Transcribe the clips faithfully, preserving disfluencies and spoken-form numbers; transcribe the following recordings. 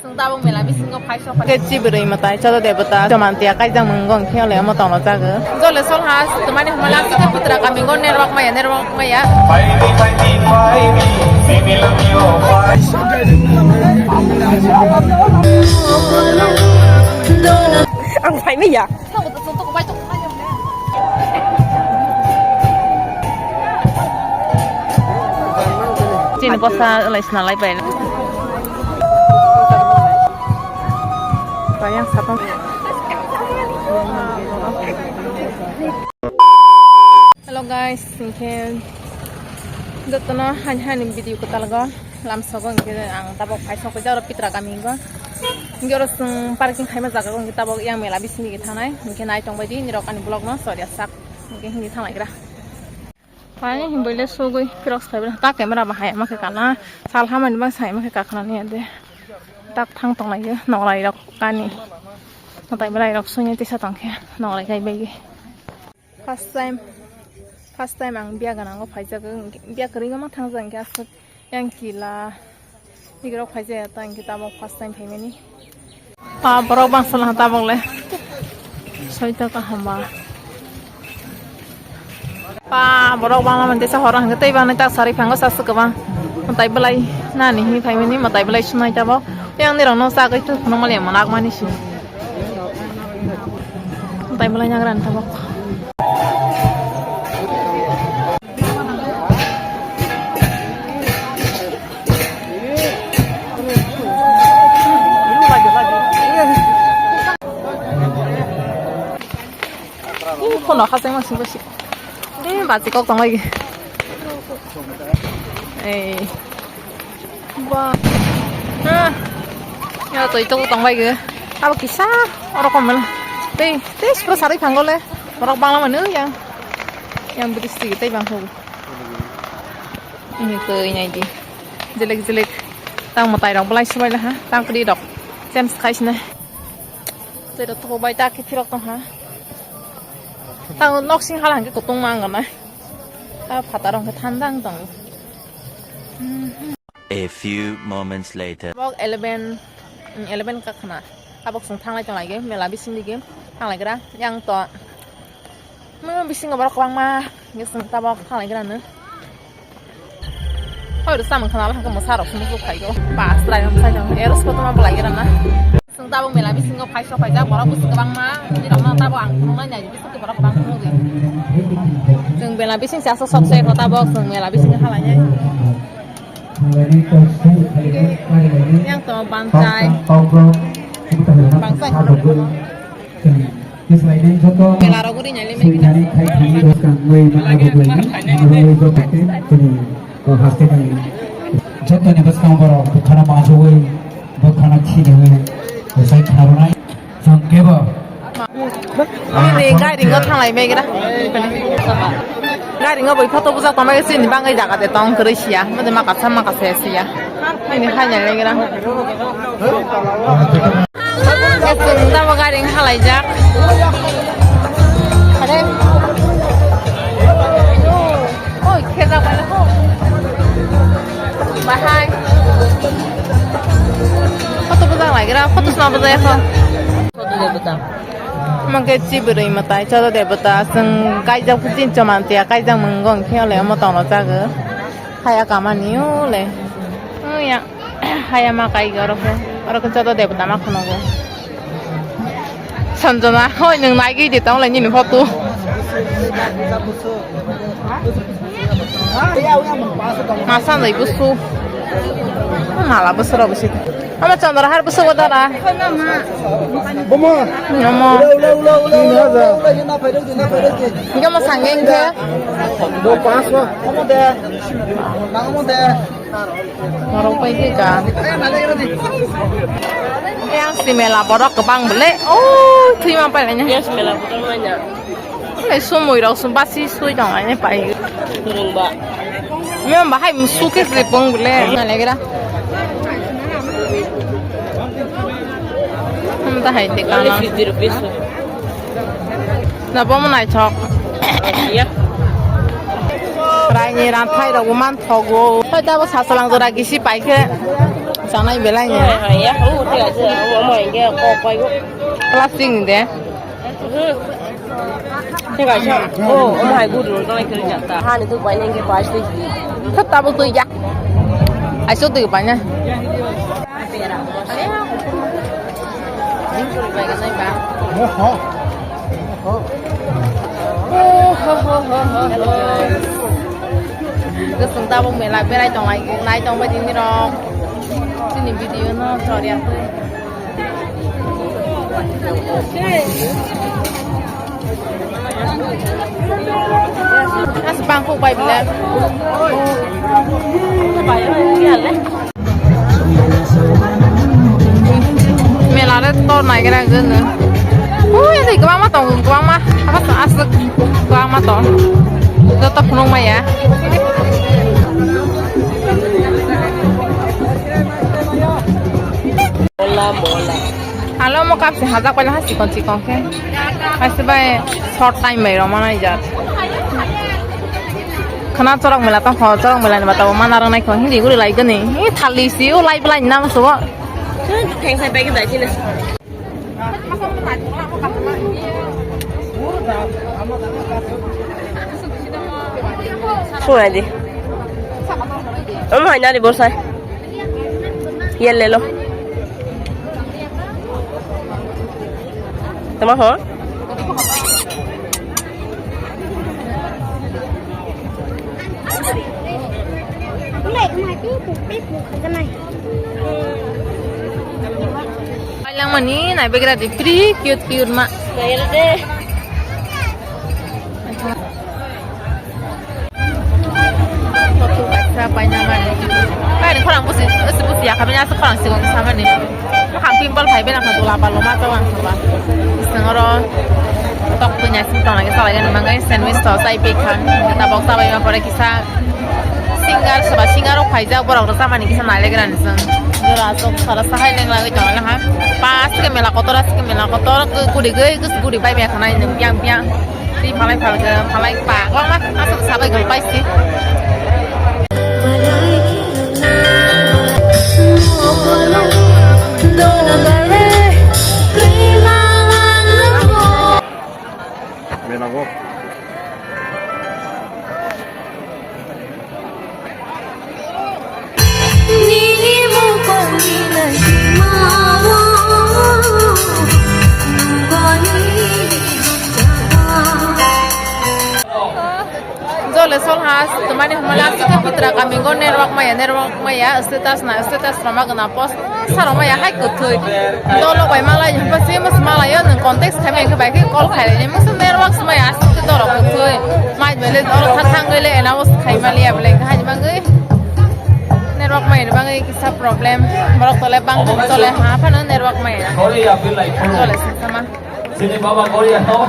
Chwng tabuk mela bisingo phai sok phai. Khe chibrwi mwtai chodo debota chomantiya kaijak mwngo hwnkhe ole omo tonglo jago. Jole sol ha swtwmani hwnmale aswk khe putra kami go nerwak maya nerwak maya. Ang phaimaya. Chini bosa lai sna lai pai. Bayang sapang. Hello guys, hingke jotono hani hani video kwtal go lamsogo hingke ang tabok phai sok jaro pitra kami go hingke oro chwng parking khaima jaga go hingke tabok yang mela bising dige thanai hingke nai tongbai di nirok ani vlog no sori asak hingke hindi thanglai gra. Hai, himbai le sugui, pirok sai bwle. Ta camera bahai ma khe kana. Sal hamani bang sai ma khe kakna ni ade. Tak thang tong lai, nonglai rok kani. Natai bwlai rok sungya tisa tong khe, nonglai kai bai. First time, first time ang biya ganango phaijago. Biya kwrwingo ma thang jang khe aswk. Yang kila. Igrok phai jaya ta, hingke tabok first time phaimani. Pa borok bangsa laha tabok le. Soita kaham ba. Pa borok bangla mante sa horo hingke tei bangni tak sari phango sa swk kwbang. Mwtai bwlai nani hini phaimani, mwtai bwlai sunai tabok. Yang nirok no sagwi tu phunuk mali manak mani si. Mwtai bwlai nagra ni tabok. Ih, phone rok hachai ma singbo si. Eh, baji kok tong lai. Eh. Ba. Ah. Ya, toi tok tong bai ge. Abo kisa, oro kom mela. Tei, tei, sipro sarui phango le. Borok bangla mano yang. Yang budi sigi tei bang hogo. Ini koi nai di. Jelek jelek. Tang mwtai rok belai subai la ha. Tang kri rok. James khai sini. Tei rok to bai ta kithirok tong ha. Tang nok sing hala hangke kutung ma ang na. Ta phatar rok thanda ang tong. A few moments later. Bok eleven, mm, eleven ka khna. Tabok chwng thanglai tong lai ge, mela bising dige thanglai gra. Yang to, mm, bisingo borok kwbangma, ge chwng tabok thanglai gra no. Hoi ro samung khna la hangke mwsa rok sumuk suk phai go. Bas lai mwsa jang, eros koto ma bolai gra na. Chwng tabuk mela bisingo phai sok phaijak borok busi kwbangma, bini rokno tabuk ang phunuknai nai, bisingo borok kwbang phunukgwi. Chwng mela bising se aswk sok se kho tabuk, chwng mela bisingo halainai. Yang tong bangchai. Bangchai. Mela rok guri nai le mai gina. Joto ni bwskang borok bukhana majui, bukhana khini, bwsai kharunai. Chwng kebo. Ini gari ngo thanglai mai gra. Gari ngo bai photo bujak tongmai chini bangai jaga de tong kwrwi siya. Mode makasa makasa siya. Ini hai nai gra. Chwng tamo gari ngo halaijak. Oi, khejak bai ho. Bahai. Photo bujak lai gra, photo sma bujak ho. Mangke chibrwi mwtai chodo debota, chwng kaijak phuti chomantiya, kaijak mwngo hwnkhe ole omo tonglo jago. Haya kamani ole. Oya. Haya ma kai ga oro khe. Oro khe joto debota ma khwnago. Sanjana, hoi nwng naigwi de tong lai nini photo. Masa nai busu. Mala busu ro busu. Ama Chandra har busu ko dara. Bomo. Nomo. Ulo, ulo, ulo, ulo, ulo, ulo, ulo, na phai rok di, na phai rok di. Hingke mo sangge hingke. Bo pass bo. Omo de. Nang omo de. Norok pai khe ka. Yang si mela borok kwbang bole. Oh, thwi ma pai laina. Yes, mela borok laina. Lai sumui rok sum basi sui dong laina pai. Kurung ba. Me bahai musu ke sri pong bole. Na legra. Hum ta hai te kana. Fifty rupees. Na bomo naithok. Ya. Raini ranthai rok bo man thogo. Hoi ta bo sasalang jora gisi pai khe. Tanai belai ni. Hai, hai, ya, oh, tega je, oh, omo hingke kok pai go. Plastic ni de. Hmm. Tega je, oh, omo hai guru, tanai kiri jata. Hani tu pai nengke pai sui. Khat tabuk tui ya. Aiso tui pai na. Oho. Oho, ho, ho, ho, ho. Gosong tabuk mela berai tonglai, nai tongbai di nirok. Chini video no choriya twi. As bangkok bai bile. Mela re tor nai gra gana. Ui, ri kwbangma tongo, kwbangma. Apa sa aswk kwbangma tong. Joto phunuk maya. Mola, mola. Alo mo kap se hajak paila ha chikon chikon khe. Kaisa bai short time bai roma nai jat. Khana chorok mela tong kho, chorok mela ni bata bo mana rang nai kho, hindi guri lai gani. Hi thali si o lai belai nam so. Thengsa bag dai chile. Sung ai di. Om hai nari borsai. Yel lelo. Tama ho? Pailangmani naibegra di pri cute cute ma. Naira de. Kaisa paina mani. Kaini khorang busi, busi, busi ya kami asa khorang sikon samani. Makhang pimple phai bena kha dula palo ma tawang saba. Isang oro tok punya sim tong lagi salai gani mangai sandwich to sai pik khan. Kita bok sabai ma pore kisa singer saba singer rok phai jak borok rok samani kisa nai legra ni song. Jora sok sara sahai leng lagi tong lagi ha. Pas ke mela kotor as ke mela kotor ke kudi gei ke kudi bai me khanai nung piang piang. Twi phalai phalga, phalai pa. Kwbangma aswk sabai gol paisi. Melago. Jole sol ha, tumani humala, sika putra kami go network maya, network maya, status na, status roma gana post. Sarok maya hai kwthwi. Dolo bai malai, himpa se mas malai yo, nwng context khai mai khe bai khe call khai lai. Mas nerwak smai aswk dorok kwthwi. Mai bele dorok thang thang gele ena was khai mali ya bele khai bagwi. Nerwak mai bagwi kisa problem. Borok tole bang tole ha phano nerwak mai. Tole sing sama. Sini baba Korea to.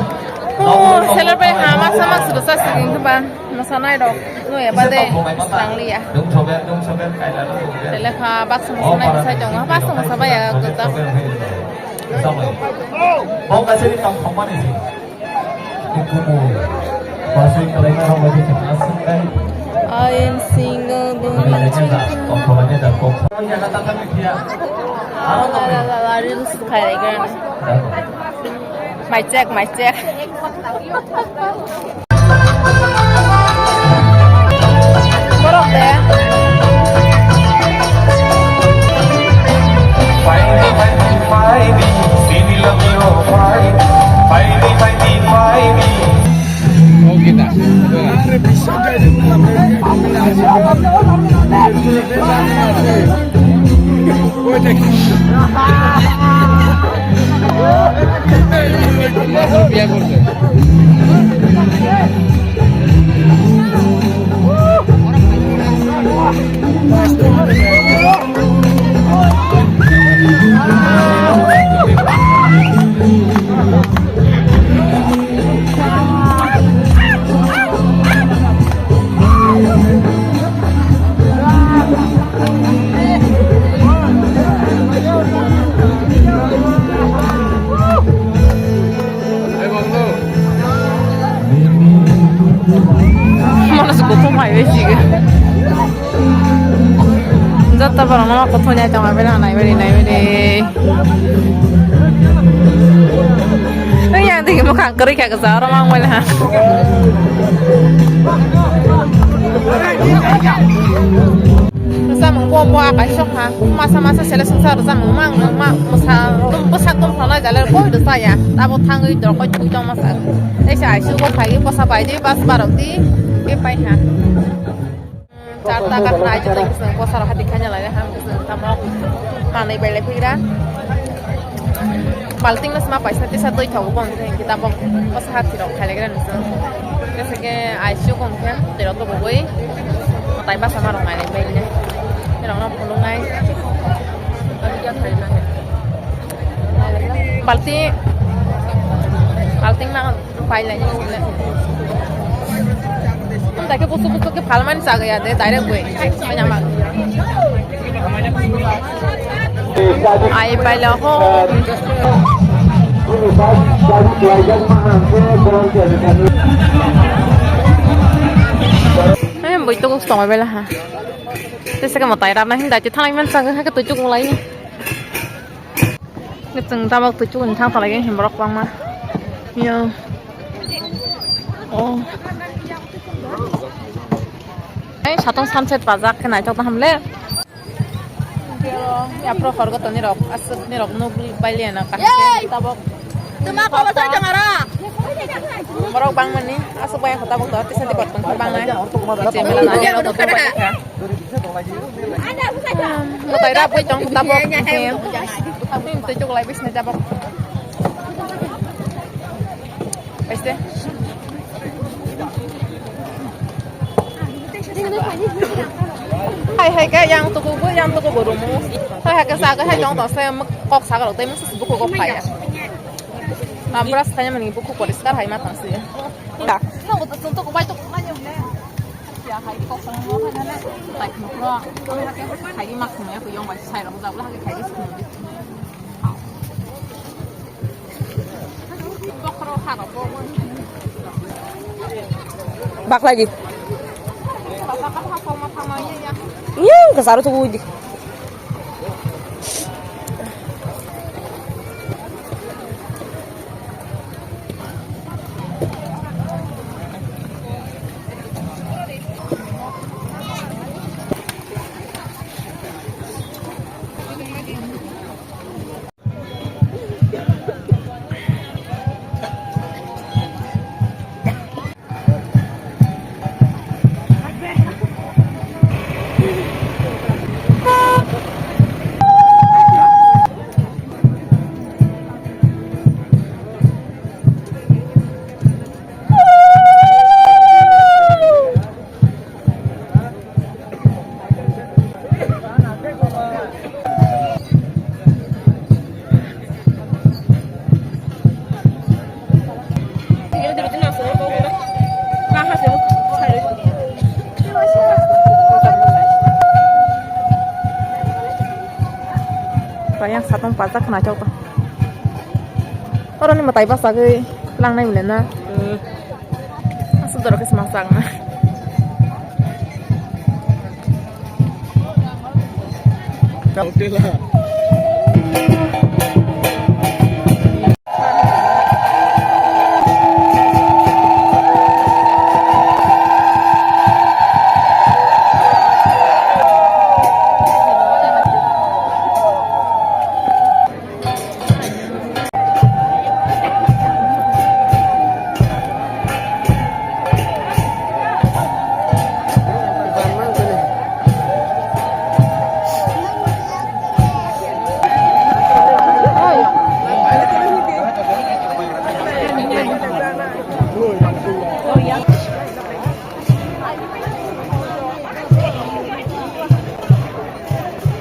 Oh, seller bai ha masa mas basa sing ba. Mosanai rok no ya bade sangli ya. Telekha baksa mosanai sai tongo, baksa mosa baya gota. Bok kasih di kampung mana sih? Di kubu. Masih kelainan rok lagi kena sendai. I am single, but I am single. Reels khai lagi. Mic check, mic check. Borok de. Mama kuthung ya tong abela nai bari nai bari. Nang yang tiki mukha kari kya kasa orang mang bela. Samung bo bo akai sok ha. Masa masa sele sung sa samung mang mang ma masa tum bosak tum phala jale koi do saya. Tabo thangui dor koi thui tong masa. Esa aisu bo phai ko sa bai di bas barok di. Ke pai ha. Char taka khna achu tei kisang kosa rok hati khanya lai ham kisang tamo manui bai lai phigra. Balting no sma paisa tisa twi thogo bong tei kita bong kosa hati rok khai lai gra nisa. Jese ke aisu kong khe tei rok to bogoi tai basa ma rok nai lai bai ne. Tei rok no phulung nai. Balti balting ma. Pai lai. Tunda ke busu busu ke palman sa gaya de direct way. Kanya ma. Ai pai la ho. Eh, boi to gusto mai bela ha. Tesa ke matai rap na hinda te thanai man sa ga ke tu chuk lai. Chwng tabok twi chukni thang thalai borok kwbangma. Yo. Oh. Ei, satong sunset pajak khe naithok tong ham le. Yo, yapro khorgo toni rok, aswk ni rok nuk bai liya na kaham khe tabok. Tuma kobo sai tong aro. Borok bangmani, aswk bai kho tabok to, tisa di kot tong khe bangnai. Chemela na, ya, to bai kha. Matai rap bai tong tabok. Twi twi tuk lai bisne tabok. Este. Hai hai ka yang tuku bu yang tuku bu rumu. Hai hai ka sa ka hai tong tong se kok sa ka rok tai mung buku kok phai ya. Ambras kanya mani buku poriskar hai ma tang se. Ka. Nang ko tung tuku bai tuku ma nyum ne. Ya hai kok sa ma phai na ne. Tai khum kro. Hai hai ka hai mak khum ya ko yong bai sai rok ja bla hai hai khum. Baklagi. Iya, kasaro tuh wujud. Yang satong pajak khna chok. Oro ni mwtai bachagwi langnai mwnai na. Aswk dorok khe se ma chang na.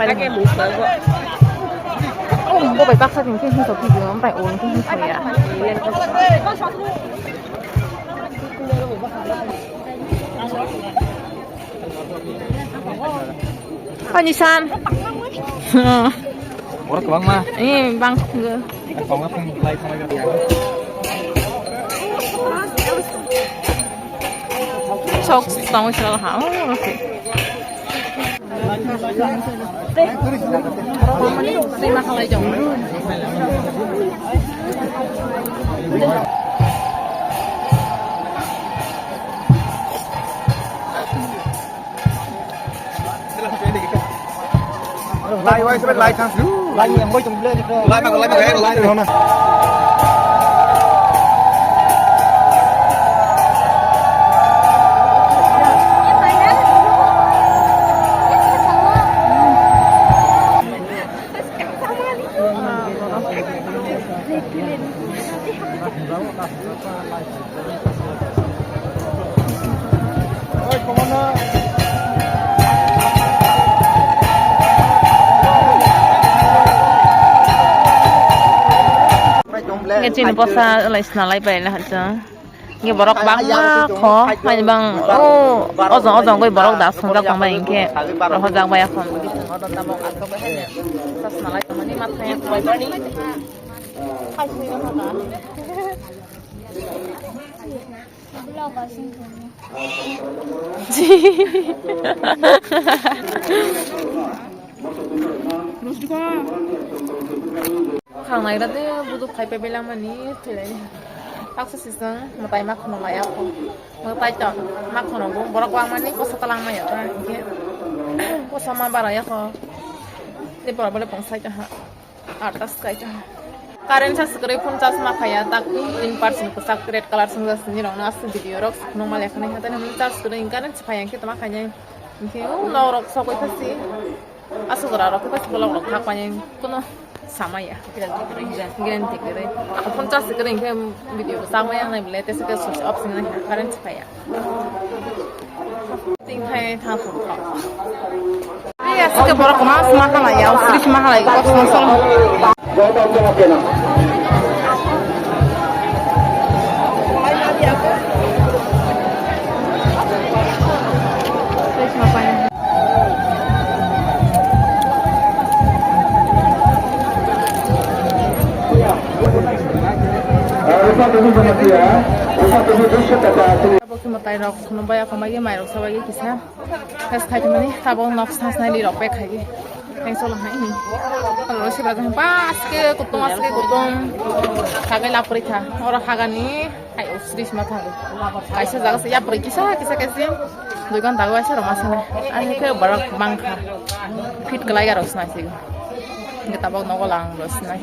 Paling. Oh, bo bai baksa jeng khe hinsok video, ampai o khe hinsok ya. Ani san. Borok kwbangma. Eh, bang. Kwbangma phang lai thanglaijak. Sok tongwi sal ha. Oh, okay. Lai wai sebe lai thang. Lai yang wai tong ble. Lai ma lai ma lai ma. Nge chini bosa lai sna lai pai la hachang. Nge borok bangma kho, hai bang o ojong ojong goi borok da songjak tong bai hingke rohorjak bai akhon. Sasna lai tongmani ma thaya khlai bani. Khangnai rade buduk khai pe belang mani thilai. Taksa sisang matai ma khono maya kho. Matai to ma khono bo borok wang mani kosa talang maya ta hingke. Kosa ma bara ya kho. Te borok bole pong sai ta ha. Arta sky ta. Current charge kwrwi phone charge ma phaya tak tin percent kwchak red color swngjak sini rok no aswk video rok nongma lekha nai hata nang charge kwrwi current phaya hingke tama khainai hingke o nok rok sogwi phasi aswk rok rok phasi bolok rok thak painai kono samaya guarantee kwrwi phone charge kwrwi hingke video bo changmaya wngnai bwle tesa khe switch off swngnai current phaya. Tingthai thang thang thang. Iya, sike borok ma sma hala ya, sri sma hala ya, kok sma solo. Rupa Devi Jamatia, Rupa Devi Dusya Kata. Abo khe mwtai rok khwnwi bai, aphano bai khe mai rok sabai khe kisa. Tei thai tongmani tabuk nok sna snai li rok pack khai. Thanks all hai ni. Oro se ba jang ba aske kutung, aske kutung. Sagai lapri tha. Oro hagani hai usri sima tha. Kaisa jaga se yapri kisa, kisa, kisa. Dui ghonta go aise roma sene. Ani khe borok bangkha. Fit kalai ga rok snai se. Nge tabuk nogo lang rok snai.